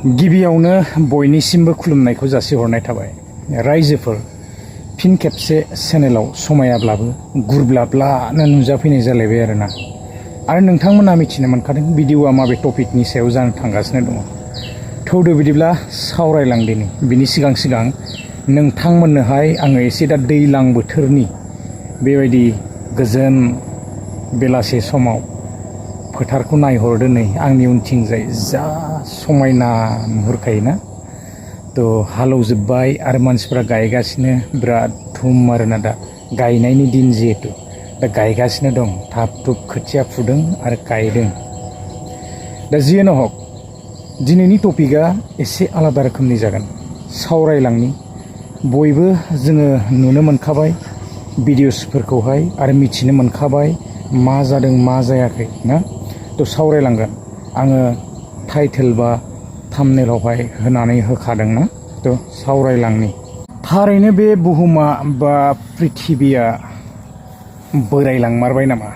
गिबियावनो बयनिसिमबो खुलुमनायखौ जासिहरनाय थाबाय। रायजोफोर फिन खेबसे चेनेलाव समायाब्लाबो गुरब्लाब्लानो नुजाफैनाय जालायबाय आरोना। आरो नोंथांमोना मिथिनो मोनखादों भिडिअआ माबे टपिकनि सायाव जानो थांगासिनो दङ। थौदो बिदिब्ला सावरायलांदिनि। बिनि सिगां नोंथांमोननोहाय आङो एसे दा दैलां बोथोरनि बेबायदि गोजोन बेलासे समाव फोथारखौ नायहरदो नै आंनि उनथिंजाय जा समायना नुहुरखायोना। तो हालौजोब्बाय आरो मानसिफ्रा गायगासिनो बिराद धुम आरोना। दा गायनायनि दिन जिहेतु दा गायगासिनो दं, थाब थुब खोथिया फुदों आरो गायदों। दा जियानो हक दिनैनि टपिकआ एसे आलादा रोखोमनि जागोन। सावरायलांनि बयबो जोङो नुनो मोनखाबाय भिडिअसफोरखौहाय आरो मिथिनो मोनखाबाय मा जादों मा जायाखै ना। तो सावरायलांगोन आङो टाइटेल बा थाम्बनेलावहाय होनानै होखादोंना। तो सावरायलांनि। थारैनो बे बुहुमा बा पृथिबिया बोरायलांमारबाय नामा?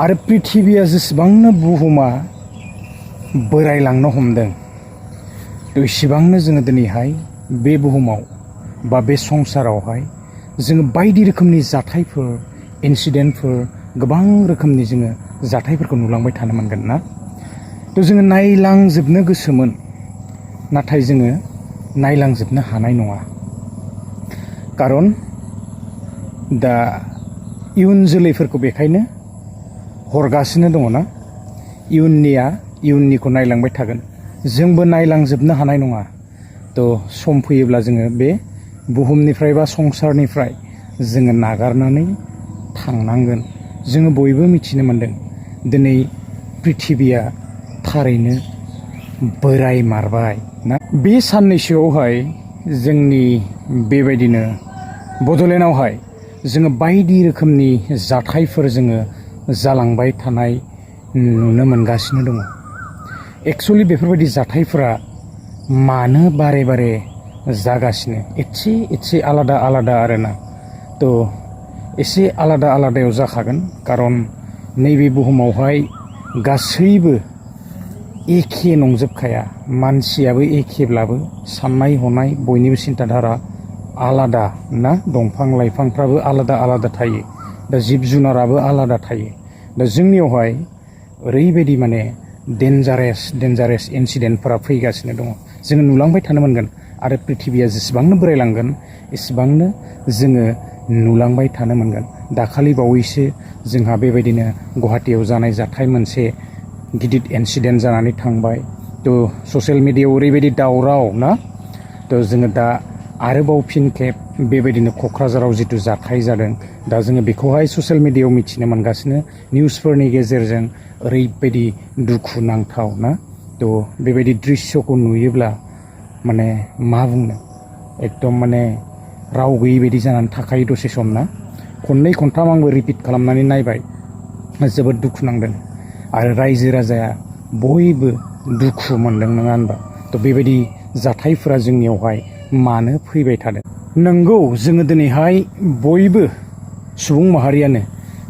आरो पृथिबिया जेसेबांनो बुहुमा बोरायलांनो हमदों तो इसेबांनो जोङो दिनैहाय बे बुहुमाव बा बे संसारावहाय जोङो बायदि रोखोमनि जाथायफोर इन्सिडेन्टफोर गोबां रोखोमनि जोङो जाथायफोरखौ नुलांबाय थानो मोनगोन ना। तो जोङो नायलांजोबनो गोसोमोन, नाथाय जोङो नायलांजोबनो हानाय नङा। खारन दा इयुन जोलैफोरखौ बेखायनो हरगासिनो दङ ना। इयुननिया इयुननिखौ नायलांबाय थागोन, जोंबो नायलांजोबनो हानाय नङा। तो सम फैयोब्ला जोङो बे बुहुमनिफ्राय बा संसारनिफ्राय जोङो नागारनानै थांनांगोन। जोङो बयबो मिथिनो मोनदों दिनै पृथिबिया थारैनो बोरायमारबाय ना। बे साननैसोआवहाय जोंनि बेबायदिनो बड'लेण्डआवहाय जोङो बायदि रोखोमनि जाथायफोर जोङो जालांबाय थानाय नुनो मोनगासिनो दङ। एक्सुवेलि बेफोरबायदि जाथायफोरा मानो बारे बारे जागासिनो एसे आलादा आरोना। तो एसे आलादायाव जाखागोन, खारन नैबे बुहुमावहाय गासैबो एखे नंजोबखाया। मानसियाबो एखेब्लाबो साननाय हनाय बयनिबो सिन्ताधारा आलादा ना। दंफां लाइफांफ्राबो आलादा थायो, दा जिब जुनाराबो आलादा थायो। दा जोंनियावहाय ओरैबायदि माने डेन्जारेस इन्सिडेन्टफोरा फैगासिनो दङ, जोङो नुलांबाय थानो मोनगोन। आरो पृथिबिया जेसेबांनो बोरायलांगोन एसेबांनो जोङो नुलांबाय थानो मोनगोन। दाखालि बावैसो जोंहा बेबायदिनो गुवाहाटियाव जानाय जाथाय मोनसे गिदिर इन्सिडेन्ट जानानै थांबाय। तो ससियेल मिडियायाव ओरैबायदि दावराव ना। तो जोङो दा आरोबाव फिन खेब बेबायदिनो क'क्राझाराव जिथु जाथाय जादों, दा जोङो बेखौहाय ससियेल मिडियायाव मिथिनो मोनगासिनो निउसफोरनि गेजेरजों। ओरैबायदि दुखु नांथाव ना। तो बेबायदि दृश्यखौ नुयोब्ला माने मा बुंनो, एकदम माने राव गैयि बायदि जानानै थाखायो दसे सम ना। खननै खनथाम आंबो रिपिट खालामनानै नायबाय, जोबोद दुखु नांदों। आरो रायजो राजाया बयबो दुखु मोनदों, नङा होनबा। तो बेबायदि जाथायफोरा जोंनियावहाय मानो फैबाय थादों? नंगौ, जोङो दिनैहाय बयबो सुबुं माहारियानो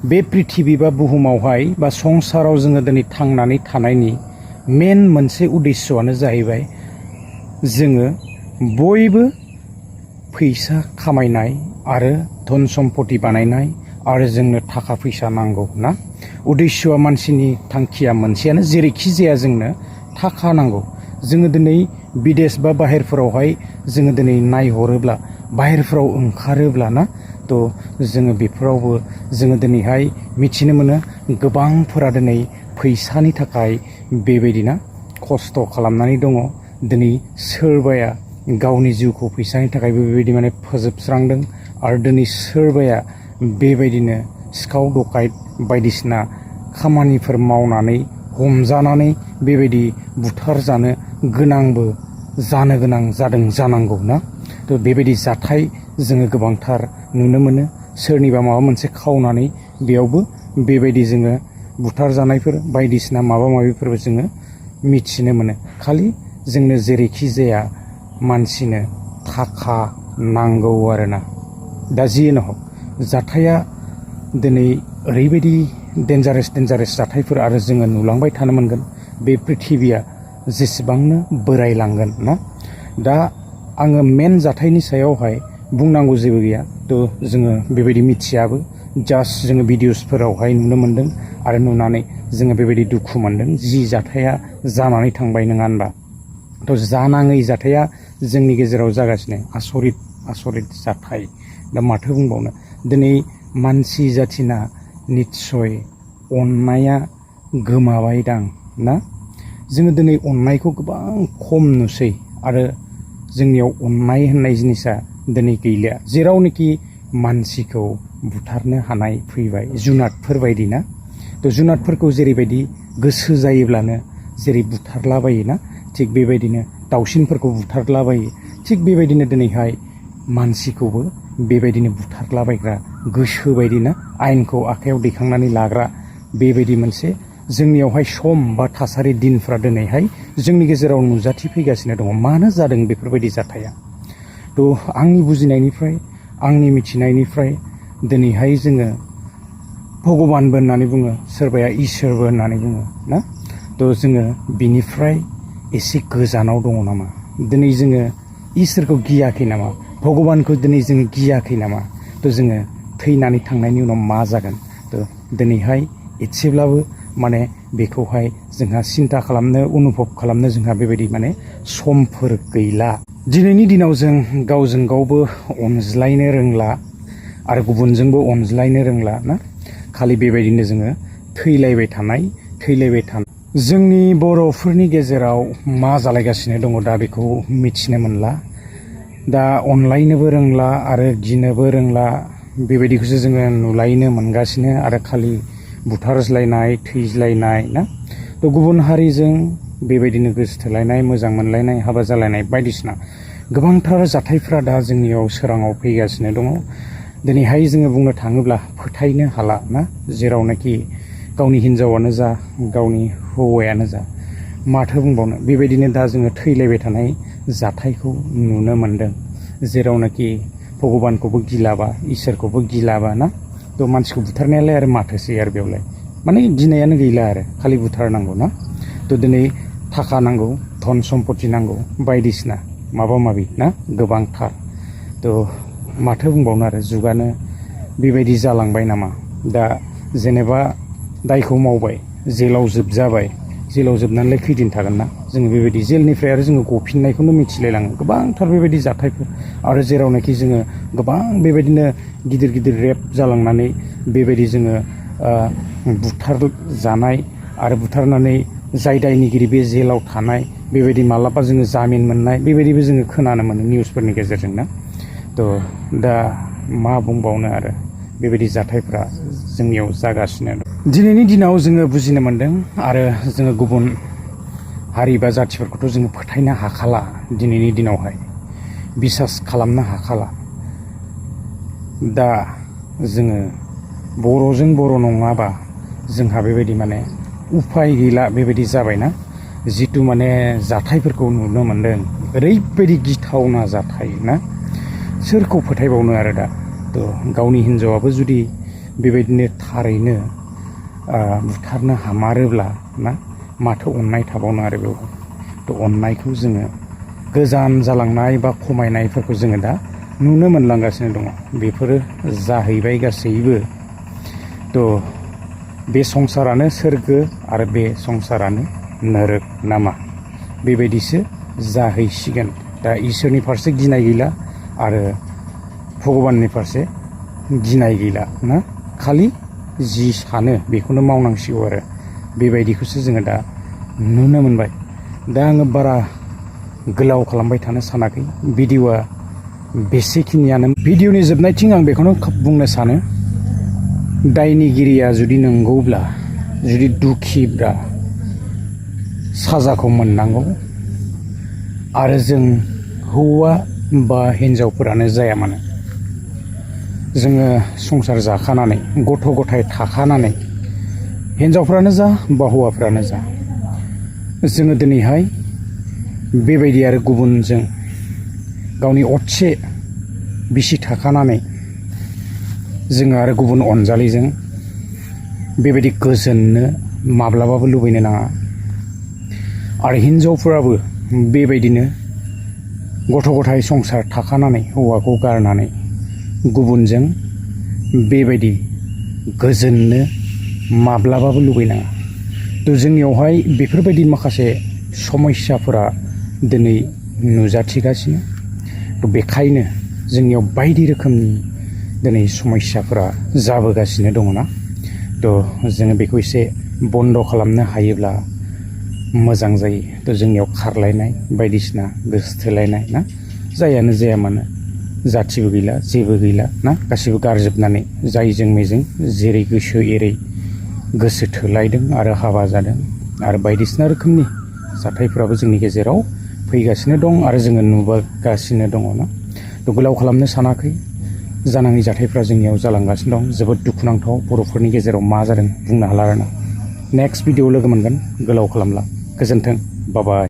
बे पृथिबि बा बुहुमावहाय बा संसाराव जोङो दिनै थांनानै थानायनि मेन मोनसे उद्देस्यआनो जाहैबाय जोङो बयबो फैसा खामायनाय आरो धन सम्पति बानायनाय आरो जोंनो थाखा फैसा नांगौ ना। उद्देस्यआ मानसिनि थांखिया मोनसेयानो, जेरैखि जाया जोंनो थाखा नांगौ। जोङो दिनै बिदेश बा बाहेरफोरावहाय जोङो दिनै नायहरोब्ला, बाहेरफोराव ओंखारोब्ला ना, तो जोङो बेफोरावबो जोङो दिनैहाय मिथिनो मोनो गोबांफोरा दिनै फैसानि थाखाय बेबायदिना खस्थ' खालामनानै दङ। दिनै सोरबाया गावनि जिउखौ फैसानि थाखायबो बेबायदि माने फोजोबस्रांदों। आरो दिनै सोरबाया बेबायदिनो सिखाव दखायत बायदिसिना खामानिफोर मावनानै हमजानानै बेबायदि बुथारजानो गोनांबो जानो गोनां जादों जानांगौ ना। तो बेबायदि जाथाय जोङो गोबांथार नुनो मोनो। सोरनिबा माबा मोनसे खावनानै बेयावबो बेबायदि जोङो बुथारजानायफोर बायदिसिना माबा माबिफोरबो जोङो मिथिनो मोनो। खालि जोंनो जेरैखि जाया मानसिनो थाखा नांगौ आरोना। दा जियानो हक जाथाया दिनै ओरैबायदि डेन्जारेस जाथायफोर आरो जोङो नुलांबाय थानो मोनगोन। बे पृथिबिया जेसेबांनो बोरायलांगोन ना। दा आङो मेन जाथायनि सायावहाय बुंनांगौ जेबो गैया। थ' जोङो बेबायदि मिथियाबो, जास्ट जोङो भिडिअसफोरावहाय नुनो मोन्दों आरो नुनानै जोङो बेबायदि दुखु मोन्दों। जि जाथाया जानानै थांबाय नङा होनबा। थ' जानाङै जाथाया जोंनि गेजेराव जागासिनो, आसरित जाथाय। दा माथो बुंबावनो, दिनै मानसि जाथिना निस्सय अननाया गोमाबायदां ना। जोङो दिनै अननायखौ गोबां खम नुसै आरो जोंनियाव अननाय होननाय जिनिसा दिनै गैलिया। जेरावनोखि मानसिखौ बुथारनो हानाय फैबाय, जुनादफोर बायदि ना। थ' जुनादफोरखौ जेरैबायदि गोसो जायोब्लानो जेरै बुथारलाबायोना, थिग बेबायदिनो दाउसिनफोरखौ बुथारलाबायो, थिग बेबायदिनो दिनैहाय मानसिखौबो बेबायदिनो बुथारलाबायग्रा गोसो बायदिना, आयेनखौ आखायाव दैखांनानै लाग्रा बेबायदि मोनसे जोंनियावहाय सम बा थासारि दिनफ्रा दिनैहाय जोंनि गेजेराव नुजाथिफैगासिनो दङ। मानो जादों बेफोरबायदि जाथाया? थ' आंनि बुजिनायनिफ्राय, आंनि मिथिनायनिफ्राय दिनैहाय जोङो भगबानबो होननानै बुङो, सोरबाया इसोरबो होननानै बुङो ना। थ' जोङो बिनिफ्राय एसे गोजानाव दङ नामा? दिनै जोङो इसोरखौ गियाखै नामा? भगबानखौ दिनै जोङो गियाखै नामा? थ' जोङो थैनानै थांनायनि उनाव मा जागोन? थ' दिनैहाय एसेब्लाबो माने बेखौहाय जोंहा सिन्था खालामनो, अनुभब खालामनो जोंहा बेबायदि माने समफोर गैला। दिनैनि दिनाव जों गावजों गावबो अनज्लायनो रोंला आरो गुबुनजोंबो अनज्लायनो रोंला ना। खालि बेबायदिनो जोङो थैलायबाय थानाय। जोंनि बर'फोरनि गेजेराव मा जालायगासिनो दङ दा बेखौ मिथिनो मोनला। दा अनलायनोबो रोंला आरो गिनोबो रोंला, बेबायदिखौसो जोङो नुलायनो मोनगासिनो। आरो खालि बुथारज्लायनाय, थैज्लायनाय ना। थ' गुबुन हारिजों बेबायदिनो गोसोथोलायनाय, मोजां मोनलायनाय, हाबा जालायनाय बायदिसिना गोबांथार जाथायफ्रा दा जोंनियाव सोराङाव फैगासिनो दङ। दिनैहाय जोङो बुंनो थाङोब्ला फोथायनो हाला ना, जेरावनाखि गावनि हिन्जावानो जा, गावनि हौवायानो जा, माथो बुंबावनो, बेबायदिनो दा जोङो थैलायबाय थानाय जाथायखौ नुनो मोनदों। जेरावनाखि भगबानखौबो गिलाबा, इसोरखौबो गिलाबा ना। थ' मानसिखौ बुथारनायालाय आरो माथोसै आरो बेयावलाय, माने गिनायानो गैला आरो खालि बुथारनांगौ ना। थ' दिनै थाखा नांगौ, धन सम्पति नांगौ, बायदिसिना माबा माबि ना, गोबांथार। थ' माथो बुंबावनो आरो, जुगानो बेबायदि जालांबाय नामा। दा जेनेबा दायखौ मावबाय, जेलाव जोबजाबाय, जेलाव जोबनानैलाय खैदिन थागोन ना जोङो। बेबायदि जेलनिफ्राय आरो जोङो गफिननायखौनो मिथिलायलाङो। गोबांथार बेबायदि जाथायफोर, आरो जेरावनाखि जोङो गोबां बेबायदिनो गिदिर गिदिर रेप जालांनानै बेबायदि जोङो बुथार जानाय आरो बुथारनानै जाय दायनिगिरि बे जेलाव थानाय, बेबायदि मालाबा जोङो जामिन मोननाय, बेबायदिबो जोङो खोनानो मोनो निउसफोरनि गेजेरजों ना। थ' दा मा बुंबावनो आरो, बेबायदि जाथायफ्रा जोंनियाव जागासिनो दं। दिनैनि दिनाव जोङो बुजिनो मोन्दों आरो जोङो गुबुन हारि बा जाथिफोरखौथ' जोङो फोथायनो हाखाला। दिनैनि दिनावहाय बिसास खालामनो हाखाला। दा जोङो बर'जों बर' नङाबा जोंहा बेबायदि माने उफाय गैला बेबायदि जाबायना। जिथु माने जाथायफोरखौ नुनो मोन्दों, ओरैबायदि गिथावना जाथाय ना। सोरखौ फोथायबावनो आरो दा। थ' गावनि हिन्जावाबो जुदि बेबायदिनो थारैनो बुथारनो हामारोब्ला ना, माथो अननाय थाबावनो आरो बेवहाय। थ' अननायखौ जोङो गोजान जालांनाय बा खमायनायफोरखौ जोङो दा नुनो मोनलांगासिनो दङ। बेफोरो जाहैबाय गासैबो। थ' बे संसारानो सोरगो आरो बे संसारानो नरक नामा, बेबायदिसो जाहैसिगोन। दा इसोरनि फारसे गिनाय गैला आरो भगबाननि फारसे गिनाय गैला ना। खालि जि सानो बेखौनो मावनांसिगौ आरो बेबायदिखौसो जोङो दा नुनो मोनबाय। दा आङो बारा गोलाव खालामबाय थानो सानाखै। भिडिअ'आ बेसेखिनियानो। भिडिअ'नि जोबनायथिं आं बेखौनो बुंनो सानो, दायनिगिरिया जुदि नंगौब्ला, जुदि दुखिब्ला साजाखौ मोननांगौ। आरो जों हौवा बा हिन्जावफोरानो जाया मानो, जोङो संसार जाखानानै गथ' गथाय थाखानानै, हिन्जावफ्रानो जा बा हौवाफ्रानो जा, जोङो दिनैहाय बेबायदि आरो गुबुनजों गावनि असे बिसि थाखानानै जोङो आरो गुबुन अनजालिजों बेबायदि गोजोननो माब्लाबाबो लुबैनो नाङा। आरो हिनजावफोराबो बेबायदिनो गथ' गथाय संसार थाखानानै हौवाखौ गारनानै गुबुनजों बेबायदि गोजोननो माब्लाबाबो लुबैनाङा। थ' जोंनियावहाय बेफोरबायदि माखासे समस्याफोरा दिनै नुजाथिगासिनो। थ' बेखायनो जोंनियाव बायदि रोखोमनि दिनै समस्याफोरा जाबोगासिनो दङना। थ' जोङो बेखौ एसे बन्द' खालामनो हायोब्ला मोजां जायो। थ' जोंनियाव खारलायनाय बायदिसिना गोसोथोलायनाय ना जायानो जाया मानो जाथिबो गैला जेबो गैला ना गासिबो गारजोबनानै जायजों मेजों जेरै गोसो एरै गोसो थोलायदों आरो हाबा जादों आरो बायदिसिना रोखोमनि जाथायफोराबो जोंनि गेजेराव फैगासिनो दं आरो जोङो नुबोगासिनो दङ ना। थ' गोलाव खालामनो सानाखै, जानाङि जाथायफ्रा जोंनियाव जालांगासिनो दं। जोबोद दुखुनांथाव। बर'फोरनि गेजेराव मा जादों बुंनो हाला आरोना। नेक्स्ट भिडिअ लोगो मोनगोन, गोलाव खालामला। गोजोन्थों, बाय बाय।